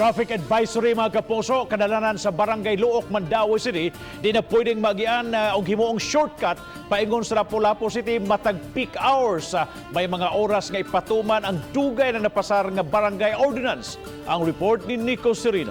Traffic advisory, mga kapuso, kadalanan sa Barangay Looc, Mandaue City, di na pwedeng magian og himuong shortcut paingon sa Lapu-Lapu City matag peak hours. May mga oras nga ipatuman ang dugay na napasar nga barangay ordinance. Ang report ni Nico Serino.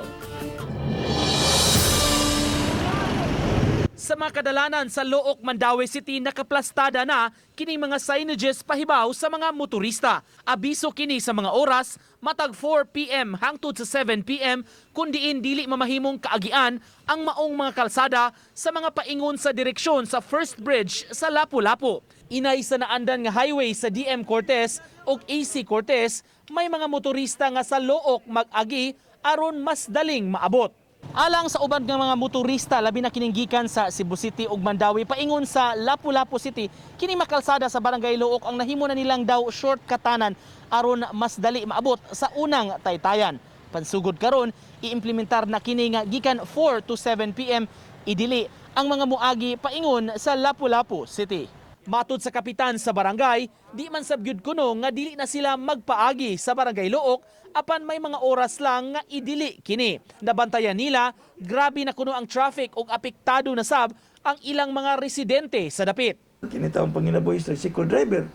Sa mga kadalanan sa Looc, Mandaue City, nakaplastada na kining mga signages pahibaw sa mga motorista. Abiso kini sa mga oras matag 4 PM hangtod sa 7 PM kun diin dili mamahimong kaagian ang maong mga kalsada sa mga paingon sa direksyon sa First Bridge sa Lapu-Lapu. Inay sa naandan nga highway sa DM Cortez ug AC Cortez, may mga motorista nga sa Looc mag-agi aron mas daling maabot. Alang sa uban nga mga motorista, labi na kining gikan sa Cebu City ug Mandaue paingon sa Lapu-Lapu City, kini makalsada sa Barangay Looc ang nahimo na nilang daw shortcutanan aron mas dali maabot sa unang taytayan. Pansugod karon, iimplementar na kini nga gikan 4 to 7 PM idili ang mga muagi paingon sa Lapu-Lapu City. Matud sa kapitan sa barangay, di man sab gyud kuno nga dili na sila magpaagi sa Barangay Looc apan may mga oras lang nga idili kini. Nabantayan nila, grabe na kuno ang traffic ug apektado na sab ang ilang mga residente sa dapit. Kini taong panginabuhi sa tricycle driver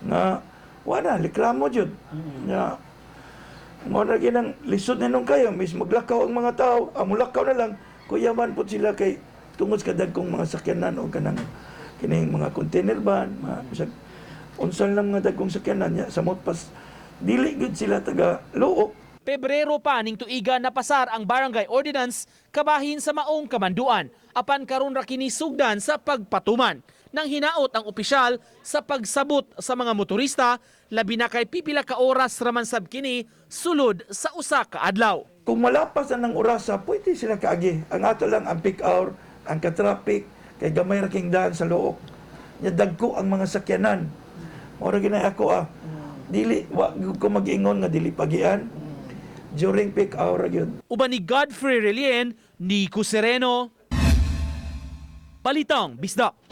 nga wala reklamo jud nga mo na ginang lisod na nung kayo mis maglakaw ang mga tao, ang mulakaw na lang kuyaman pud sila kay tungod sa kadagkong mga sakyanan o kanang kining mga container van, mga bisag unsa lang mga dagkong sakyanan nya samot pas dili gud sila taga Looc. Pebrero pa ning tuiga napasar ang barangay ordinance kabahin sa maong kamanduan apan karon ra kini sugdan sa pagpatuman. Nang hinaot ang opisyal sa pagsabot sa mga motorista, labi na kay pipila ka oras raman sab kini sulod sa usa ka adlaw. Kung malapas na ng orasa, pwede sila kaagi. Ang ato lang ang peak hour, ang ka-traffic, kay gamay ra king daan sa Looc. Nya dagko ang mga sakyanan. Mao ra ginay ako ah. Dili wa gyud ko mag-ingon nga dili pagian. During peak hour ra gyud. Uban ni Godfrey Relien, Nico Sereno. Balitang Bisdak.